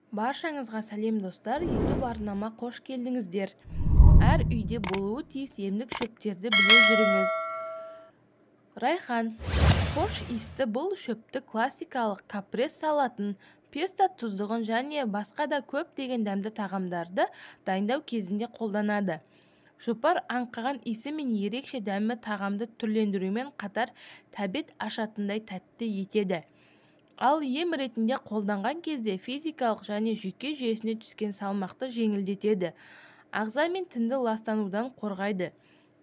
Баршаңызға сәлем, достар! YouTube арнама қош келдіңіздер. Әр үйде болуы тиіс емдік шөптерді біле жүріңіз. Райхан. Хош иісті бұл шөпті классикалық капрез салатын, песто тұздығын және басқа да көптеген дәмді тағамдарды дайындау кезінде қолданады. Жұпар аңқыған иісі мен ерекше дәмі тағамды түрлендірумен қатар тәбет ашатындай тәтті етеді. Ал ем ретінде қолданған кезде физикалық және жүйке жүйесіне түскен салмақты жеңілдетеді. Ағза мен тінді ластанудан қорғайды.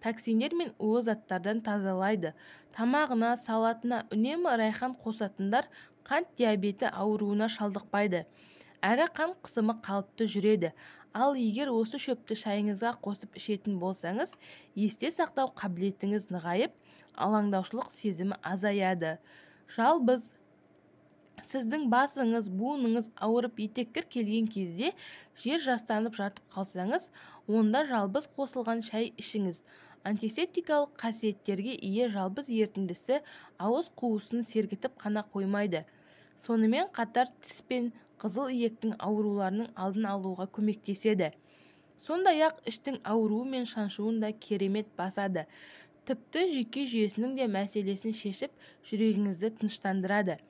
Токсиндер мен улы заттардан тазалайды. Тамағына, салатына үнемі райхан қосатындар қант диабеті ауруына шалдықпайды. Әрі қан қысымы қалыпты жүреді. Ал егер осы шөпті шайыңызға қосып ішетін болсаңыз, есте сақтау қабілетіңіз нығайып, алаңдаушылық сезімі азаяды. Жалбыз. Сіздің басыңыз, буыныңыз ауырып, етеккір келген кезде жер жастанып жатып қалсаңыз, онда жалбыз қосылған шай ішіңіз. Антисептикалық қасиеттерге ие жалбыз ерітіндісі ауыз қуысын сергітіп қана қоймайды. Сонымен қатар тіс пен қызыл иектің ауруларының алдын алуға көмектеседі. Сондай-ақ іштің ауруы мен шаншуын да керемет басады. Тіпті жүйке жүйесінің де мәселесін шешіп, жүрегіңізді тыныштандырады.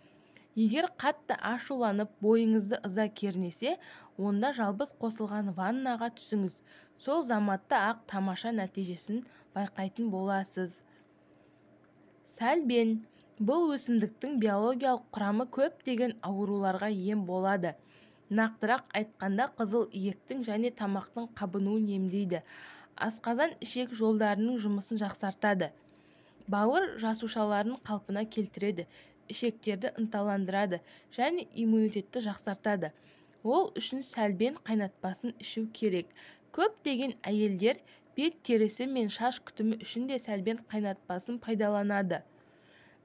Егер қатты ашуланып, бойыңызды ыза кернесе, онда жалбыз қосылған ваннаға түсіңіз. Сол заматта-ақ тамаша нәтижесін байқайтын боласыз. Сәлбен. Бұл өсімдіктің биологиялық құрамы көптеген ауруларға ем болады. Нақтырақ айтқанда, қызыл иектің және тамақтың қабынуын емдейді. Асқазан ішек жолдарының жұмысын жақсартады. Бауыр жасушаларын қалпына келтіреді, ішектерді ынталандырады және иммунитетті жақсартады. Ол үшін сәлбен қайнатпасын ішу керек. Көптеген әйелдер бет терісі мен шаш күтімі үшін де сәлбен қайнатпасын пайдаланады.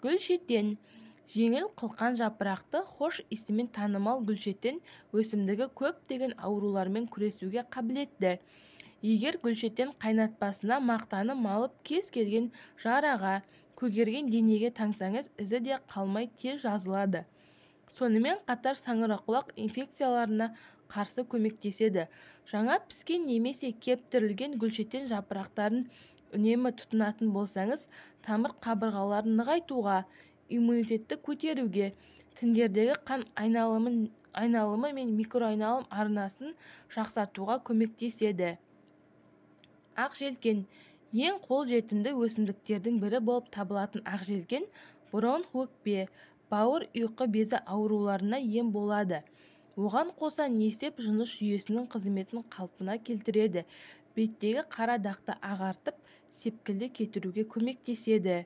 Гүлшетен. Жеңіл қылқан жапырақты хош иісімен танымал гүлшетен өсімдігі көптеген аурулармен күресуге қабілетті. Егер гүлшетен қайнатпасына мақтаны малып кез келген жараға, көгерген денеге таңсаңыз, ізі де қалмай тез жазылады. Сонымен қатар саңырауқұлақ инфекцияларына қарсы көмектеседі. Жаңа піскен немесе кептірілген гүлшетен жапырақтарын үнемі тұтынатын болсаңыз, тамыр қабырғаларын нығайтуға, иммунитетті көтеруге, тіндердегі қан айналымы мен микроайналым арнасын жақсартуға көмектеседі. Ақ желкен. Ең қолжетімді өсімдіктердің бірі болып табылатын ақ желкен бронх өкпе, бауыр, ұйқы безі ауруларына ем болады. Оған қоса несеп жыныс жүйесінің қызметін қалпына келтіреді. Беттегі қара дақты ағартып, сепкілді кетіруге көмектеседі.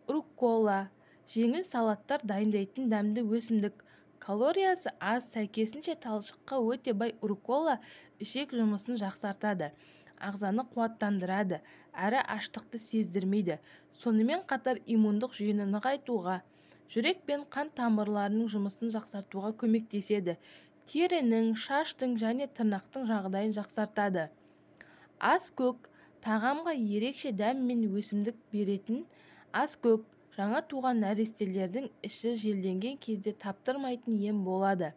Руккола. Жеңіл салаттар дайындайтын дәмді өсімдік. Калориясы аз, сәйкесінше талшыққа өте бай руккола ішек жұмысын жақсартады, ағзаны қуаттандырады, әрі аштықты сездірмейді. Сонымен қатар иммундық жүйені нығайтуға, жүрек пен қан тамырларының жұмысын жақсартуға көмектеседі. Терінің, шаштың және тырнақтың жағдайын жақсартады. Аскөк. Тағамға ерекше дәм мен өсімдік беретін аскөк жаңа туған нәрестелердің іші желденген кезде таптырмайтын ем болады.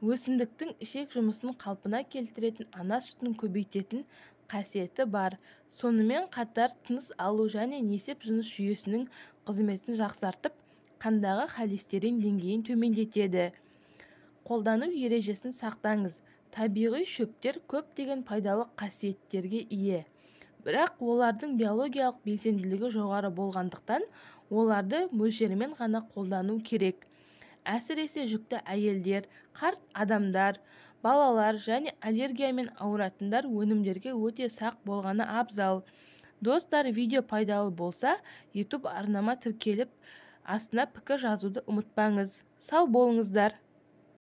Өсімдіктің ішек жұмысын қалпына келтіретін, ана сүтін көбейтетін қасиеті бар. Сонымен қатар тыныс алу және несеп жыныс жүйесінің қызметін жақсартып, қандағы холестерин деңгейін төмендетеді. Қолдану ережесін сақтаңыз. Табиғи шөптер көптеген пайдалы қасиеттерге ие. Бірақ олардың биологиялық белсенділігі жоғары болғандықтан, оларды мөлшерімен ғана қолдану керек. Әсіресе жүкті әйелдер, қарт адамдар, балалар және аллергиямен ауыратындар өнімдерге өте сақ болғаны абзал. Достар, видео пайдалы болса, YouTube арнама тіркеліп, астына пікір жазуды ұмытпаңыз. Сау болыңыздар!